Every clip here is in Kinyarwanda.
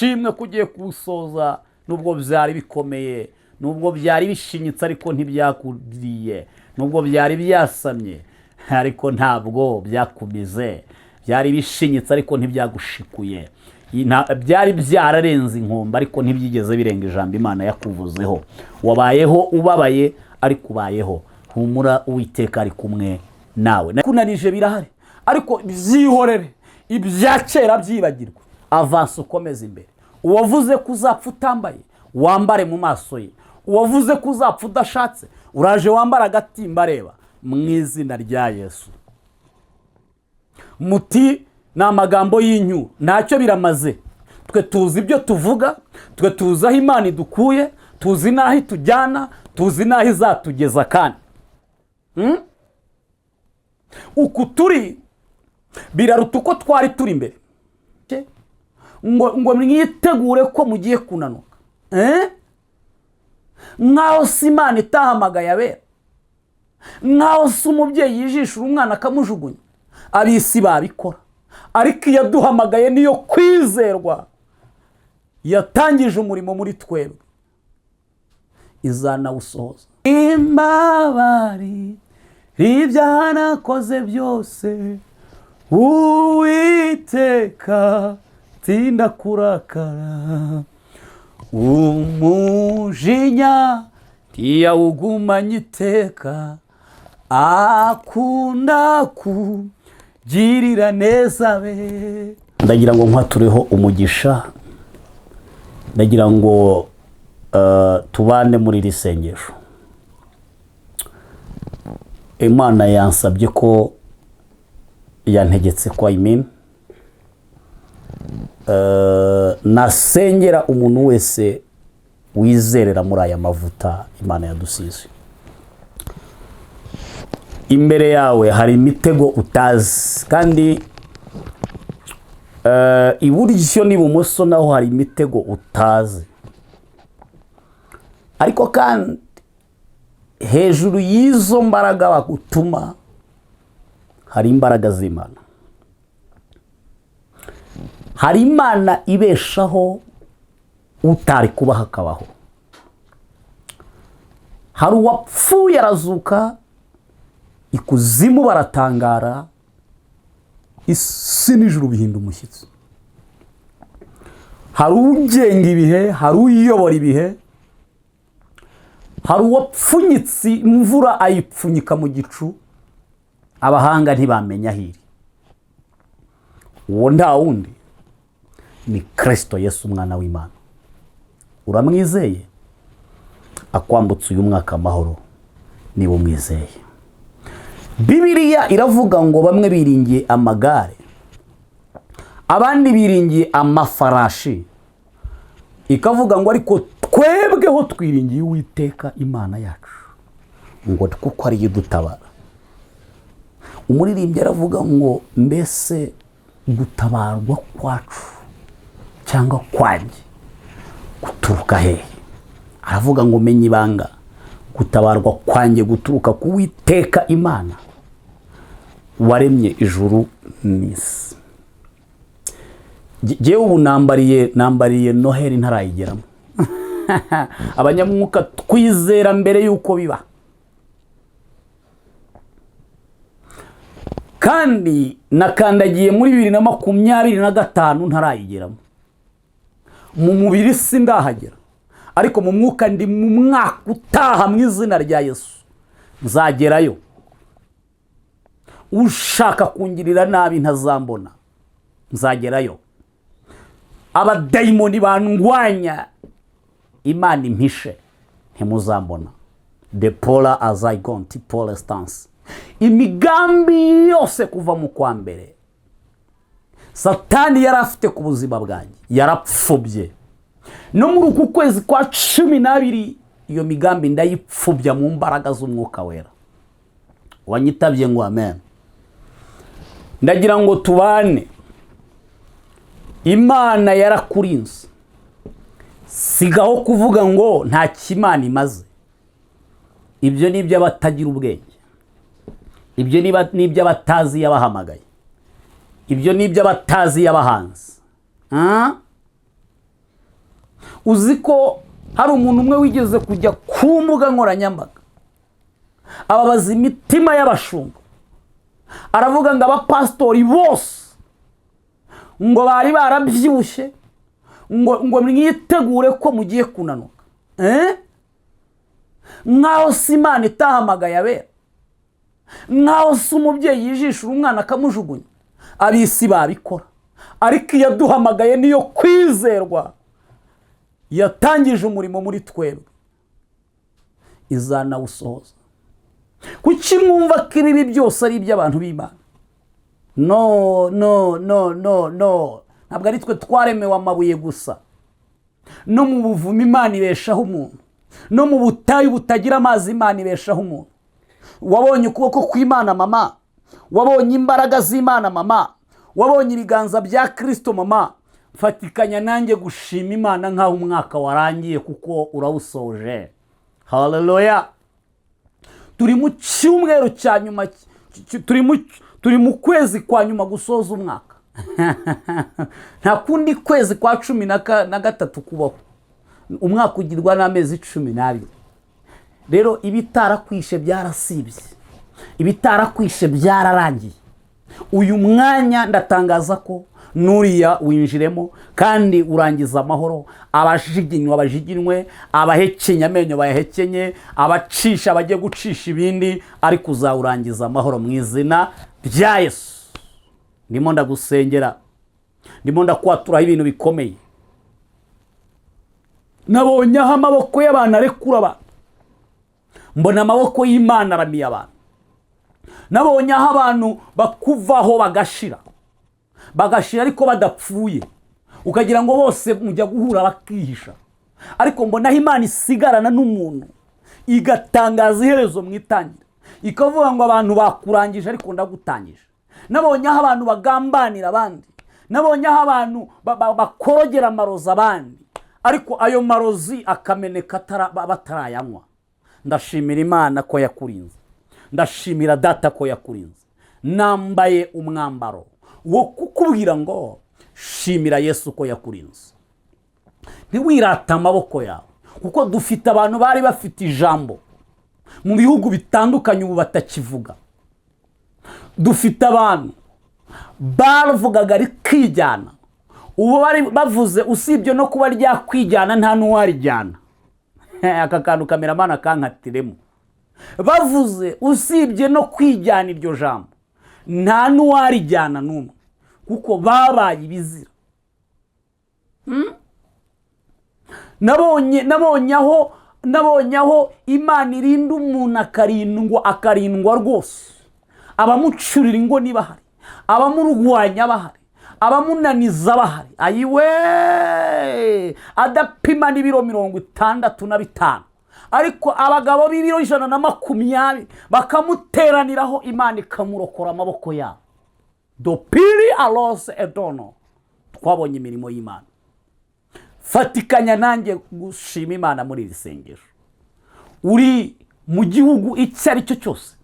Ushimwe ko ugiye kuwusoza, nubwo byari bikomeye, nubwo byari bishinyitse, ariko ntibyakuriye, nubwo byari byasamye, ariko ntabwo byakumize, byari bishinyitse ariko ntibyagushikuye. Byari byararenze inkombe, ariko ntibyigeze birenga ijambo Imana yakuvuzeho. Wabayeho ubabaye, ariko ubayeho. Humura, Uwiteka ari kumwe nawe. Kunanije birahari, ariko byihorere, ibya kera byibagirwe, avance ukomeze imbere. Uwavuze ko uzapfa utambaye, wambare mu maso ye. Uwavuze ko uzapfa udashatse, uraje wambara agatimba areba, mu izina rya Yesu. Muti ni amagambo y'inyuru, ntacyo biramaze. Twe tuzi ibyo tuvuga, twe tuzi aho Imana idukuye, tuzi n'aho itujyana, tuzi n'aho izatugeza. Kandi uku turi biraruta uko twari turi imbere. Ngo mwitegure ko mugiye kunanuka. Nk'aho si Imana itahamagaye abera, nk'aho si umubyeyi yijishura umwana akamujugunya. Ab'isi babikora, ariko iyo aduhamagaye niyo kwizerwa, yatangije umurimo muri twebwe, izanawusohoza. Imbabari ibyaha nakoze byose, Uwiteka tinda kurakara, umujinya ntiyawugumanye iteka, akunda kugirira neza be. Ndagira ngo nkwatureho umugisha, ndagira ngo tubane muri iri sengesho. Imana yansabye ko, yantegetse ko, I mean, nasengera umuntu wese wizerera muri aya mavuta Imana yadusize. Imbere yawe hari imitego utazi, kandi iburyo n'ibumoso naho hari imitego utazi, ariko kandi hejuru y'izo mbaraga bagutuma hari imbaraga z'Imana. Hari Imana ibeshaho utari kubaho akabaho. Hari uwapfuye arazuka, ikuzimu baratangara, isi n'ijuru bihinda umushyitsi. Hari ugenga ibihe, hari uyobora ibihe, hari uwapfunyitse imvura ayipfunyika mu gicu, abahanga ntibamenya aho iri. Uwo nta wundi, ni Kirisito Yesu, umwana w'Imana. Uramwizeye? Akwambutse uyu mwaka amahoro niba umwizeye. Bibiliya iravuga ngo bamwe biringiye amagare, abandi biringiye amafarashi, ikavuga ngo ariko twebweho twiringiye Uwiteka Imana yacu, ngo kuko ariyo idutabara. Umuririmbyi aravuga ngo mbese gutabarwa kwacu cyangwa kwanjye guturuka hehe? Aravuga ngo menye ibanga, gutabarwa kwanjye guturuka ku Witeka Imana waremye ijuru n'isi. Jyewe ubu nambariye Noheli ntarayigeramo. Abanyamwuka twizera mbere y'uko biba, kandi nakandagiye muri 2025 ntarayigeramo. Mu mubiri si ndahagera, ariko mu mwuka ndi mu mwaka utaha, mu izina rya Yesu nzagerayo. Ushaka kungirira nabi ntazambona, nzagerayo. Abadayimoni bandwanya, Imana impishe, ntimuzambona. De pola azayigonti polesitansi, imigambi yose kuva mu kwa mbere Satani yari afite ku buzima bwanjye yarapfubye. No muri uku kwezi kwa 12 iyo migambi ndayipfubya mu mbaraga z'Umwuka Wera. Wanyitabye ngo amen. Ndagira ngo tubane. Imana yarakurinze, sigaho kuvuga ngo nta kimana imaze. Ibyo ni iby'abatagira ubwenge, ibyo ni iby'abatazi yabahamagaye, ibyo ni iby'abatazi yabahanze. Uzi ko hari umuntu umwe wigeze kujya ku mbuga nkoranyambaga, ababaza imitima y'abashumba, aravuga ngo abapasitori bose ngo bari barabyibushye, ngo mwitegure ko mugiye kunanuka. Nkaho si Imana itahamagaye abera, nkaho si umubyeyi yijishura umwana akamujugunya. Ab'isi babikora, ariko iyo aduhamagaye niyo kwizerwa, yatangije umurimo muri twebwe, izanawusohoza. Kuki mwumva ko ibibi byose ari iby'abantu b'Imana? No, no, no, no, no, ntabwo ari twe twaremewe amabuye gusa. No mu buvumo Imana ibeshaho umuntu, no mu butayu butagira amazi Imana ibeshaho umuntu. Wabonye ukuboko kw'Imana, mama? Wabonye imbaraga z'Imana, mama? Wabonye ibiganza bya Kirisito, mama? Fatikanya nanjye gushima Imana nk'aho umwaka warangiye, kuko urawusoje. Haleluya! Turi mu cyumweru cya nyuma, turi mu kwezi kwa nyuma gusoza umwaka. Nta kundi kwezi kwa 13 kubaho. Umwaka ugirwa n'amezi 12. Rero ibitarakwishe byarasibye, ibitarakwishe byararangiye. Uyu mwanya ndatangaza ko nuriya winjiremo kandi urangiza amahoro. Abajiginywa bajiginywe, abahekenya amenyo bayahekenye, abacisha bajye gucisha ibindi, ariko uzawurangiza amahoro mu izina rya Yesu. Ndimo ndagusengera, ndimo ndakwaturaho ibintu bikomeye. Nabonye aho amaboko y'abantu arekura abantu, mbona amaboko y'Imana aramiye abantu. Nabonye aho abantu bakuvaho bagashira, bagashira ariko badapfuye, ukagira ngo bose mujya guhura bakihisha. Ariko mbona aho Imana isigarana n'umuntu, igatangaza iherezo mu itangira, ikavuga ngo abantu bakurangije ariko ndagutangije. Nabonye aho abantu bagambanira abandi, nabonye aho abantu bakorogera amarozi abandi, ariko ayo marozi akameneka batarayanywa. Ndashimira Imana ko yakurinze, ndashimira Data ko yakurinze. Nambaye umwambaro wo kukubwira ngo shimira Yesu ko yakurinze. Ntiwirate amaboko yawe, kuko dufite abantu bari bafite ijambo mu bihugu bitandukanye ubu batakivuga. Dufite abantu bavugaga rikijyana, ubu bari bavuze usibye no kuba ryakwijyana nta n'uwarijyana. Aka kantu cameraman akankatiremo. Bavuze usibye no kwijyana iryo jambo nta n'uwarijyana n'umwe, kuko babaye ibizira. Nabonye aho Imana irinda umuntu akarindwa, akarindwa rwose. Abamucurira ingo niba bahari, abamurwanya bahari, abamunaniza bahari, ayiwe, adapima n'ibiro 65, ariko abagabo b'ibiro 120 bakamuteraniraho, Imana ikamurokora amaboko yabo. Dopiri arose edono. Twabonye imirimo y'Imana. Fatikanya nanjye gushima Imana muri iri sengesho. Uri mu gihugu icyo ari cyo cyose,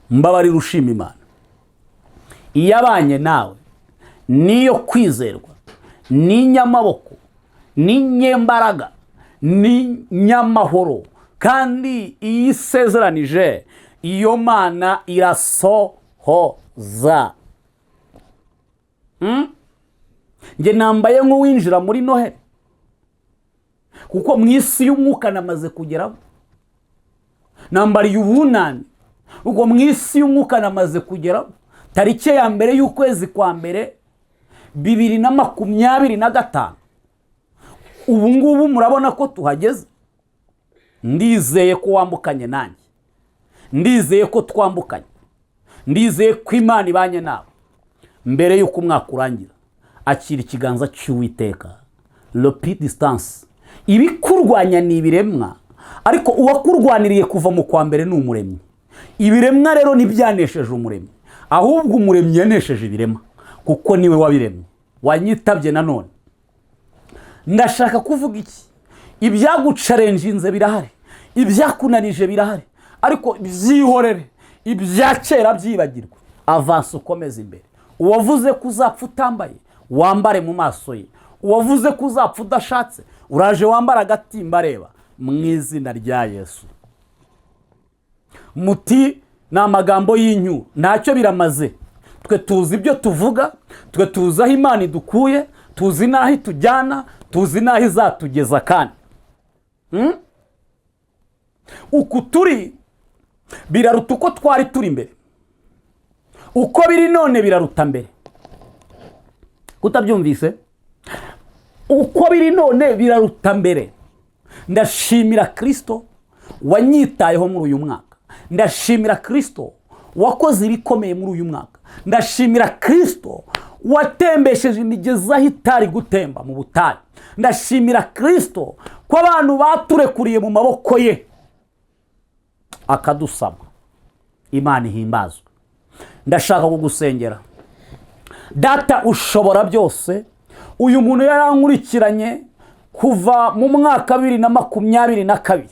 mbabarira, ushima Imana. Iyo abanye nawe niyo kwizerwa, ni inyamaboko, ni inyembaraga, ni nyamahoro, kandi iyo isezeranije iyo Mana irasohoza. Njye nambaye nk'uwinjira muri Noheli, kuko mu isi y'umwuka namaze kugeramo. Nambariye ubunani, ubwo mu isi y'umwuka namaze kugeramo. Tariki ya 1 y'ukwezi kwa 1 2025, ubu ngubu murabona ko tuhageze. Ndizeye ko wambukanye nanjye, ndizeye ko twambukanye, ndizeye ko Imana ibanye nawe. Mbere y'uko umwaka urangira, akira ikiganza cy'Uwiteka. Lopi distance, ibikurwanya ni ibiremwa, ariko uwakurwaniriye kuva mu kwa mbere ni Umuremyi. Ibiremwa rero ntibyanesheje Umuremyi, ahubwo Umuremyi yanesheje ibiremwa, kuko niwe wabiremye. Wanyitabye nanone, ndashaka kuvuga iki? Ibyagucarenjinze birahari, ibyakunanije birahari, ariko byihorere, ibya kera byibagirwe, avance ukomeze imbere. Uwavuze ko uzapfa utambaye, wambare mu maso ye. Uwavuze ko uzapfa udashatse, uraje wambara agatimba. Areba mu izina rya Yesu. Muti ni amagambo y'inyu, ntacyo biramaze. Twe tuzi ibyo tuvuga, twe tuzi aho Imana idukuye, tuzi n'aho itujyana, tuzi n'aho izatugeza. Kandi uku turi biraruta uko twari turi mbere, uko biri none biraruta mbere. Kutabyumvise? Uko biri none biraruta mbere. Ndashimira Kirisito wanyitayeho muri uyu mwaka, ndashimira Kirisito wakoze ibikomeye muri uyu mwaka, ndashimira Kirisito watembesheje imigezi aho itari gutemba mu butayu, ndashimira Kirisito ko abantu baturekuriye mu maboko ye akadusaba. Imana ihimbazwe. Ndashaka kugusengera. Data ushobora byose, uyu muntu yarankurikiranye kuva mu mwaka 2022,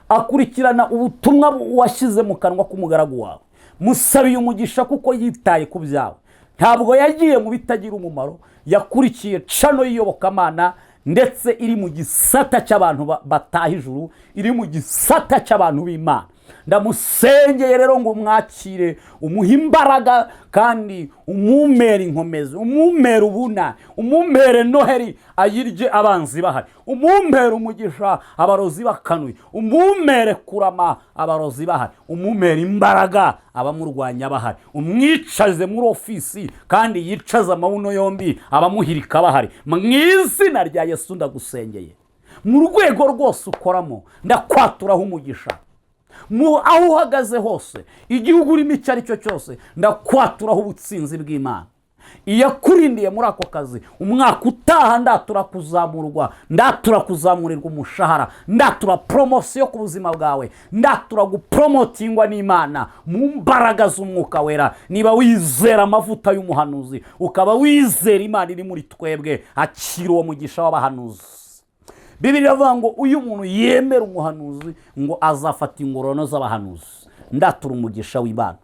akurikirana ubutumwa washyize mu kanwa k'umugaragu wawe. Musabiye umugisha kuko yitaye ku byawe, ntabwo yagiye mu bitagira umumaro. Yakurikiye channel y'iyobokamana, ndetse iri mu gisata cy'abantu bataha ijuru, iri mu gisata cy'abantu b'Imana. Ndamusengeye rero ngo umwakire, umuhe imbaraga, kandi umumere inkomezi, umumere ubunani, umumere Noheri ayirye abanzi bahari, umumere umugisha abarozi bakanuye, umumere kurama abarozi bahari, umumere imbaraga abamurwanya bahari, umwicaze muri ofisi kandi yicaze amabuno yombi abamuhirika bahari. Mu izina rya Yesu ndagusengeye. Mu rwego rwose ukoramo ndakwaturaho umugisha, mu aho uhagaze hose, igihugu urimo icyo ari cyo cyose, ndakwaturaho ubutsinzi bw'Imana. Iyakurindiye muri ako kazi, umwaka utaha ndatura kuzamurwa, ndatura kuzamurirwa umushahara, ndatura promotion ku buzima bwawe, ndatura gupromotingwa n'Imana mu mbaraga z'Umwuka Wera. Niba wizera amavuta y'umuhanuzi, ukaba wizera Imana iri muri twebwe, akira uwo mugisha w'abahanuzi. Bibiri iravuga ngo uyu muntu yemera umuhanuzi ngo azafata ingororano z'abahanuzi. Ndatura umugisha w'Imana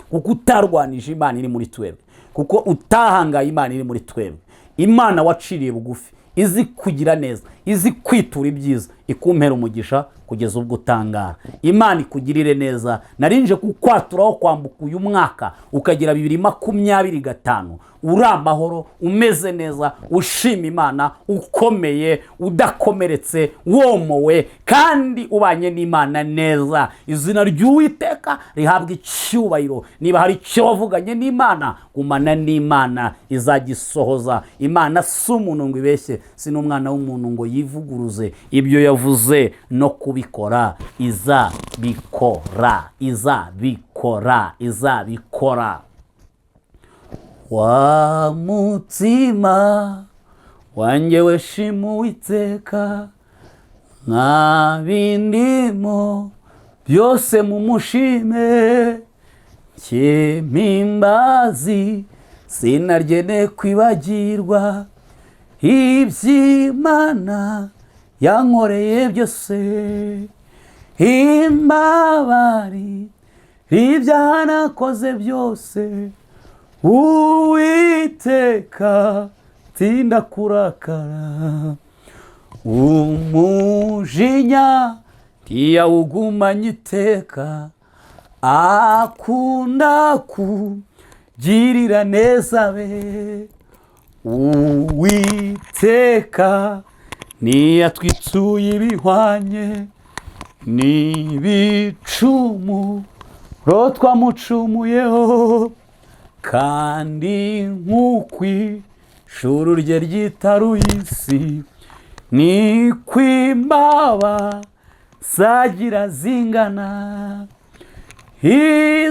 kuko utarwanije Imana iri muri twebwe, kuko utahangaye Imana iri muri twebwe. Imana waciriye bugufi izi kugira neza, izi kwitura ibyiza, ikumpera umugisha kugeza ubwo utangara. Imana ikugirire neza. Narinje kukwaturaho kwambuka uyu mwaka ukagera 2025 uri amahoro, umeze neza, ushima Imana, ukomeye, udakomeretse, womowe kandi ubanye n'Imana neza. Izina ry'Uwiteka rihabwa icyubahiro. Niba hari icyo wavuganye n'Imana, gumana n'Imana, izagisohoza. Imana si umuntu ngo ibeshye, si n'umwana w'umuntu ngo yivuguruze. Ibyo yavuze no kubikora izabikora, izabikora, izabikora. Wa mutima wanjye we, shima Uwiteka, nta bindimo byose mumushime. Kimimbazi sinarye kwibagirwa iby'Imana yankoreye byose, imbabari ibyaha nakoze byose. Uwiteka tinda kurakara, umujinya ntiyawugumanye iteka, akunda kugirira neza be. Uwiteka ntiyatwitsuye ibihwanye n'ibicumu twamucumuyeho, kandi nk'uko ijuru rye ryitaruye isi, ni kw'imbaba zagira zingana.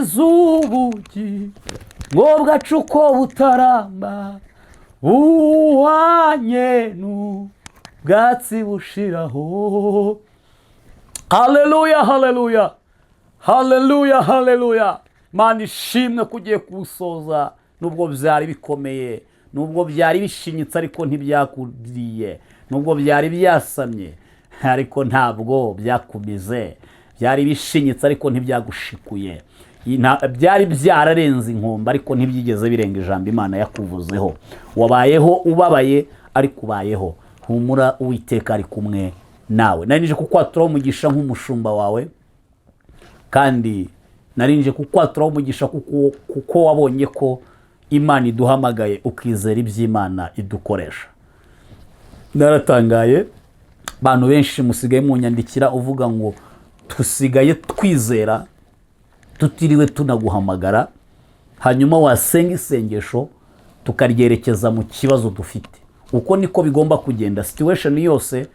Iz'ubugi ngo bwacu uko butaramba buhwanye n'ubwatsi bushiraho. Haleluya, haleluya, haleluya, haleluya! Mana ishimwe ko ugiye kuwusoza, nubwo byari bikomeye, nubwo byari bishinyitse, ariko ntibyakuriye, nubwo byari byasamye ariko ntabwo byakumize, byari bishinyitse ariko ntibyagushikuye, byari byararenze inkombe ariko ntibyigeze birenga ijambo Imana yakuvuzeho. Wabayeho ubabaye, Ariko ubayeho, humura, Uwiteka ari kumwe nawe. Nari nje kukwaturaho umugisha nk'umushumba wawe, kandi nari nje kukwaturaho umugisha kuko wabonye ko Imana iduhamagaye, ukizera iby'Imana idukoresha. Naratangaye, abantu benshi musigaye munyandikira uvuga ngo tusigaye twizera tutiriwe tunaguhamagara, hanyuma wasenga isengesho tukaryerekeza mu kibazo dufite. Uko niko bigomba kugenda. Situation yose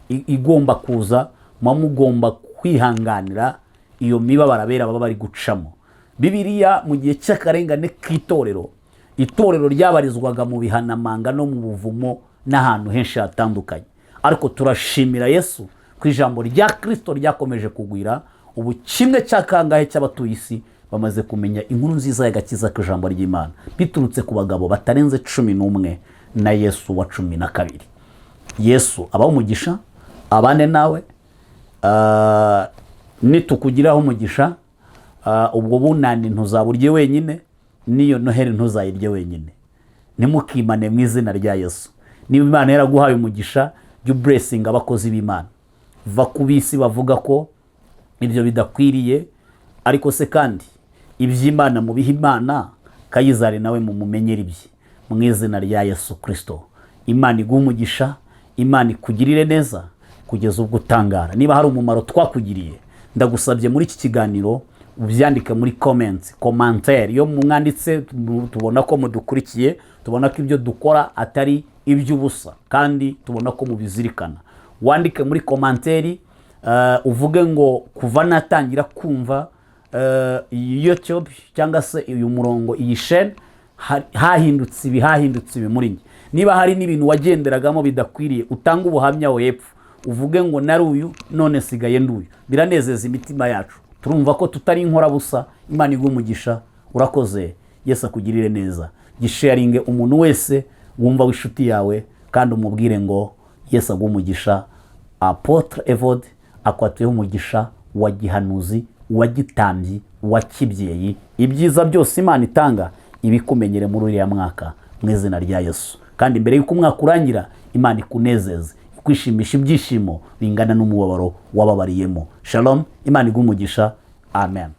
igomba kuza, muba mugomba kwihanganira iyo mibabaro abera baba bari gucamo. Bibiliya, mu gihe cy'akarengane k'itorero, itorero ryabarizwaga mu bihanamanga no mu buvumo n'ahantu henshi hatandukanye, ariko turashimira Yesu ko ijambo rya Kirisito ryakomeje kugwira. Ubu kimwe cya kangahe cy'abatuye isi bamaze kumenya inkuru nziza y'agakiza k'ijambo ry'Imana, biturutse ku bagabo batarenze 11 na Yesu wa 12. Yesu abaho umugisha, abane nawe. Nitukugiraho umugisha, ubwo bunani ntuzaburye wenyine, n'iyo Noheli ntuzayirye wenyine. Ntimukimane mu izina rya Yesu. Niba Imana yaraguhaye umugisha, jya ublessinga abakozi b'Imana. Va ku bisi bavuga ko ibyo bidakwiriye, ariko se kandi iby'Imana mubihe Imana, Kayizari nawe mumumenyere ibye mu izina rya Yesu Kirisito. Imana iguhe umugisha, Imana ikugirire neza kugeza ubwo utangara. Niba hari umumaro twakugiriye, ndagusabye muri iki kiganiro ubyandike muri comments, commentaire. Iyo mwanditse tubona ko mudukurikiye, tubona ko ibyo dukora atari iby'ubusa, kandi tubona ko mubizirikana. Wandike muri commentaire, uvuge ngo kuva natangira kumva iyi YouTube cyangwa se uyu murongo, iyi chaîne, hahindutse ibi, hahindutse ibi muri njye. Niba hari n'ibintu wagenderagamo bidakwiriye, utange ubuhamya hepfo, uvuge ngo nari uyu, none sigaye nduyu. Biranezeza imitima yacu, turumva ko tutari inkorabusa. Imana iguhe umugisha, urakoze. Yesu akugirire neza. Gisharinge umuntu wese wumva w'inshuti yawe, kandi umubwire ngo Yesu aguhe umugisha. Apôtre Evode akwatuyeho umugisha wa gihanuzi, wa gitambyi, wa kibyeyi. Ibyiza byose Imana itanga ibikumenyere muri uriya mwaka mu izina rya Yesu. Kandi mbere y'uko umwaka urangira, Imana ikunezeze, ikwishimisha ibyishimo bingana n'umubabaro wababariyemo. Shalom, Imana iguhe umugisha. Amen.